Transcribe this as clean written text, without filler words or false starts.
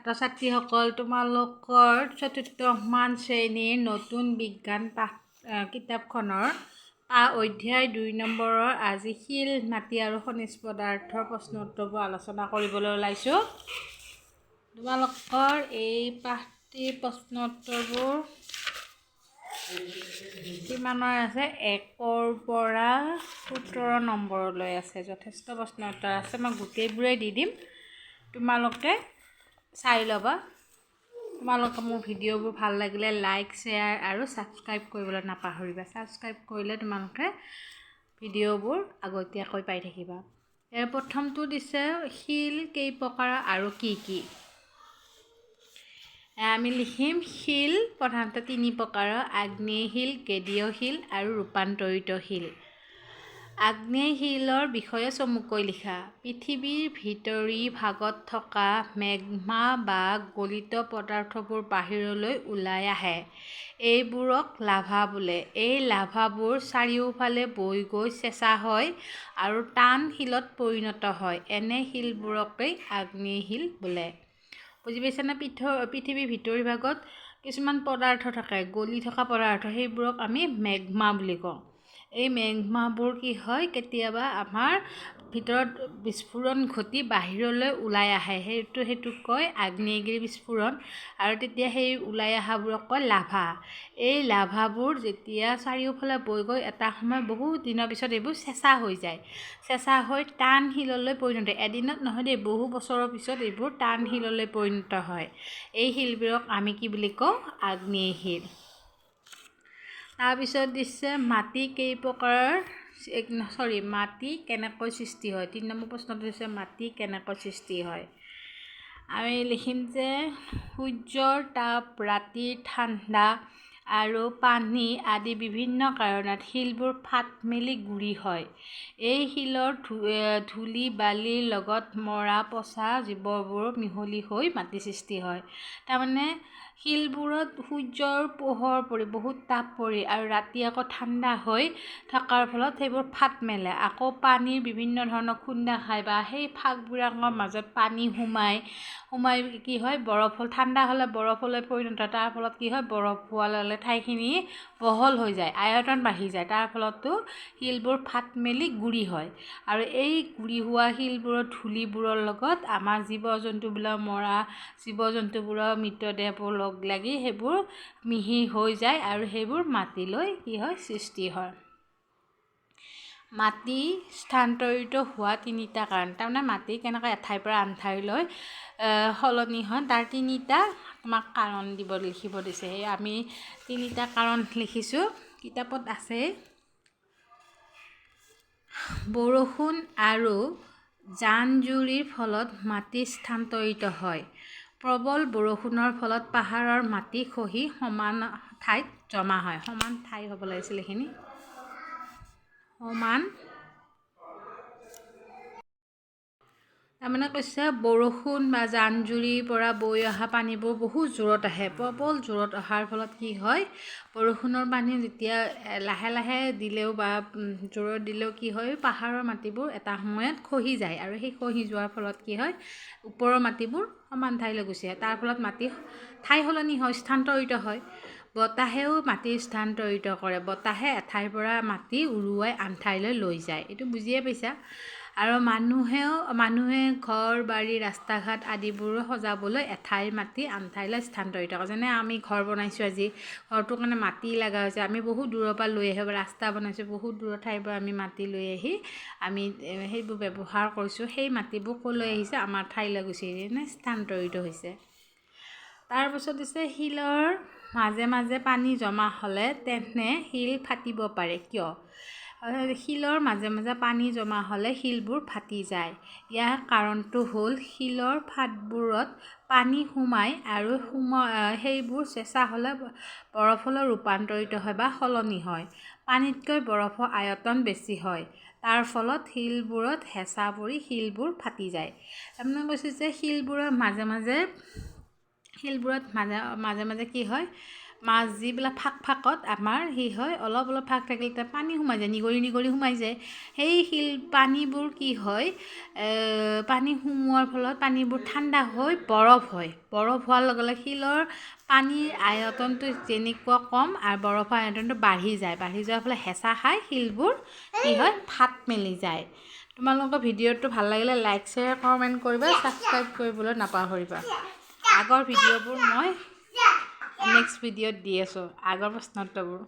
ছাত্ৰ ছাত্ৰীসকল, তোমালোকৰ চতুৰ্থমান শ্ৰেণীৰ নতুন বিজ্ঞান পাঠ কিতাপখনৰ অধ্যায় 2 নম্বৰৰ আজি শিল, মাটি আৰু খনিজ পদাৰ্থৰ প্ৰশ্ন উত্তৰবোৰ আলোচনা কৰিবলৈ ওলাইছোঁ। তোমালোকৰ এই পাঠটিৰ প্ৰশ্ন উত্তৰবোৰ কিমানৰ আছে? 1ৰ পৰা 17 নম্বৰলৈ আছে। যথেষ্ট প্ৰশ্ন উত্তৰ আছে, মই গোটেইবোৰেই দি দিম, তোমালোকে চাই ল'বা। তোমালোকে মোৰ ভিডিঅ'বোৰ ভাল লাগিলে লাইক, শ্বেয়াৰ আৰু ছাবস্ক্ৰাইব কৰিবলৈ নাপাহৰিবা। ছাবস্ক্ৰাইব কৰিলে তোমালোকে ভিডিঅ'বোৰ আগতীয়াকৈ পাই থাকিবা। ইয়াৰ প্ৰথমটো দিছে, শিল কেই প্ৰকাৰৰ আৰু কি কি? আমি লিখিম, শিল প্ৰধানতে তিনি প্ৰকাৰৰ: আগ্নেয় শিল, গেদীয় শিল আৰু ৰূপান্তৰিত শিল। আগ্নেয় শিলৰ বিষয়ে চমুকৈ লিখা। পৃথিৱীৰ ভিতৰি ভাগত থকা মেগমা বা গলিত পদাৰ্থবোৰ বাহিৰলৈ ওলাই আহে। এইবোৰক লাভা বোলে। এই লাভাবোৰ চাৰিওফালে বৈ গৈ চেঁচা হয় আৰু টান শিলত পৰিণত হয়। এনে শিলবোৰকেই আগ্নেয় শিল বোলে। বুজি পাইছানে? পৃথিৱীৰ ভিতৰি ভাগত কিছুমান পদাৰ্থ থাকে, গলি থকা পদাৰ্থ, সেইবোৰক আমি মেগমা বুলি কওঁ। এই মেগমাবোৰ কি হয়, কেতিয়াবা আমাৰ ভিতৰত বিস্ফোৰণ ঘটি বাহিৰলৈ ওলাই আহে। সেইটোক কয় আগ্নেয়গিৰি বিস্ফোৰণ। আৰু তেতিয়া সেই ওলাই অহাবোৰক কয় লাভা। এই লাভাবোৰ যেতিয়া চাৰিওফালে বৈ গৈ এটা সময় বহুত দিনৰ পিছত এইবোৰ চেঁচা হৈ যায়। চেঁচা হৈ টান শিললৈ পৰিণত হয়। এদিনত নহয় দেই, বহু বছৰৰ পিছত এইবোৰ টান শিললৈ পৰিণত হয়। এই শিলবোৰক আমি কি বুলি কওঁ? আগ্নেয় শিল। তাৰপিছত দিছে, মাটি কেই প্ৰকাৰৰ, চৰি, মাটি কেনেকৈ সৃষ্টি হয়? 3 নম্বৰ প্ৰশ্নটো দিছে, মাটি কেনেকৈ সৃষ্টি হয়? আমি লিখিম যে সূৰ্যৰ তাপ, ৰাতিৰ ঠাণ্ডা আৰু পানী আদি বিভিন্ন কাৰণত শিলবোৰ ফাট মেলি গুৰি হয়। এই শিলৰ ধূলি বালিৰ লগত মৰা পচা জীৱবোৰ মিহলি হৈ মাটি সৃষ্টি হয়। তাৰমানে শিলবোৰত সূৰ্যৰ পোহৰ পৰি বহুত তাপ পৰি আৰু ৰাতি আকৌ ঠাণ্ডা হৈ থকাৰ ফলত সেইবোৰ ফাট মেলে। আকৌ পানীৰ বিভিন্ন ধৰণৰ খুন্দা খায় বা সেই ফাকবিলাকৰ মাজত পানী সোমাই সোমাই কি হয়, বৰফ হ'ল, ঠাণ্ডা হ'লে বৰফলৈ পৰিণত হয়। তাৰ ফলত কি হয়, বৰফ হোৱাৰ লগে লগে ঠাইখিনি বহল হৈ যায়, আয়তন বাঢ়ি যায়। তাৰ ফলতো শিলবোৰ ফাট মেলি গুৰি হয়। আৰু এই গুৰি হোৱা শিলবোৰৰ ধূলিবোৰৰ লগত আমাৰ জীৱ জন্তুবিলাক মৰা জীৱ জন্তুবোৰৰ মৃতদেহবোৰ লগ লাগি সেইবোৰ মিহি হৈ যায় আৰু সেইবোৰ মাটিলৈ কি হয়, সৃষ্টি হয়। মাটি স্থানান্তৰিত হোৱা তিনিটা কাৰণ। তাৰমানে মাটি কেনেকৈ এঠাইৰ পৰা আন ঠাইলৈ সলনি হয়, তাৰ তিনিটা তোমাক কাৰণ দিব, লিখিব দিছে। সেই আমি তিনিটা কাৰণ লিখিছোঁ, কিতাপত আছে। বৰষুণ আৰু জান জুৰিৰ ফলত মাটি স্থানান্তৰিত হয়। প্ৰবল বৰষুণৰ ফলত পাহাৰৰ মাটি খহি সমান ঠাইত জমা হয়। সমান ঠাই হ'ব লাগিছিল এইখিনি, সমান। তাৰমানে কৈছে, বৰষুণ বা জান জুৰিৰ পৰা বৈ অহা পানীবোৰ বহুত জোৰত আহে। প্ৰবল জোৰত অহাৰ ফলত কি হয়, বৰষুণৰ পানী যেতিয়া লাহে লাহে দিলেও বা জোৰত দিলেও কি হয়, পাহাৰৰ মাটিবোৰ এটা সময়ত খহি যায়। আৰু সেই খহি যোৱাৰ ফলত কি হয়, ওপৰৰ মাটিবোৰ সমান ঠাইলৈ গুচি আহে। তাৰ ফলত মাটি ঠাই সলনি হয়, স্থানান্তৰিত হয়। বতাহেও মাটি স্থানান্তৰিত কৰে। বতাহে এঠাইৰ পৰা মাটি উৰুৱাই আন ঠাইলৈ লৈ যায়। এইটো বুজিয়ে পাইছা। আৰু মানুহে ঘৰ বাৰী, ৰাস্তা ঘাট আদিবোৰ সজাবলৈ এঠাইৰ মাটি আন ঠাইলৈ স্থানান্তৰিত কৰে। যেনে আমি ঘৰ বনাইছোঁ আজি, ঘৰটোৰ কাৰণে মাটি লগা হৈছে, আমি বহুত দূৰৰ পৰা লৈ আহি ৰাস্তা বনাইছোঁ, বহুত দূৰৰ ঠাইৰ পৰা আমি মাটি লৈ আহি আমি সেইবোৰ ব্যৱহাৰ কৰিছোঁ। সেই মাটিবোৰ ক'লৈ আহিছে? আমাৰ ঠাইলৈ গুচি আহিছে, স্থানান্তৰিত হৈছে। তাৰপাছত দিছে, শিলৰ মাজে মাজে পানী জমা হ'লে তেনে শিল ফাটিব পাৰে কিয়? শিলৰ মাজে মাজে পানী জমা হ'লে শিলবোৰ ফাটি যায়। ইয়াৰ কাৰণটো হ'ল শিলৰ ফাটবোৰত পানী সোমায় আৰু সেইবোৰ চেঁচা হ'লে বৰফলৈ ৰূপান্তৰিত হয় বা সলনি হয়। পানীতকৈ বৰফৰ আয়তন বেছি হয়। তাৰ ফলত শিলবোৰত হেঁচা পৰি শিলবোৰ ফাটি যায়। তাৰমানে কৈছে যে শিলবোৰৰ মাজে মাজে, শিলবোৰত মাজে মাজে কি হয়, মাছ যিবিলাক ফাঁক ফাঁকত আমাৰ কি হয়, অলপ অলপ ফাঁক থাকিলে তাত পানী সোমাই যায়, নিগৰি নিগৰি সোমাই যায়। সেই শিল পানীবোৰ কি হয়, পানী সোমোৱাৰ ফলত পানীবোৰ ঠাণ্ডা হৈ বৰফ হয়। বৰফ হোৱাৰ লগে লগে শিলৰ পানীৰ আয়তনটো যেনেকুৱা কম আৰু বৰফৰ আয়তনটো বাঢ়ি যায়। বাঢ়ি যোৱাৰ ফলত হেঁচা খাই শিলবোৰ কি হয়, ফাট মেলি যায়। তোমালোকৰ ভিডিঅ'টো ভাল লাগিলে লাইক, শ্বেয়াৰ, কমেণ্ট কৰিবা, ছাবস্ক্ৰাইব কৰিবলৈ নাপাহৰিবা। আগৰ ভিডিঅ'বোৰ মই নেক্সট ভিডিঅ'ত দি আছোঁ, আগৰ প্ৰশ্নোত্তৰবোৰ।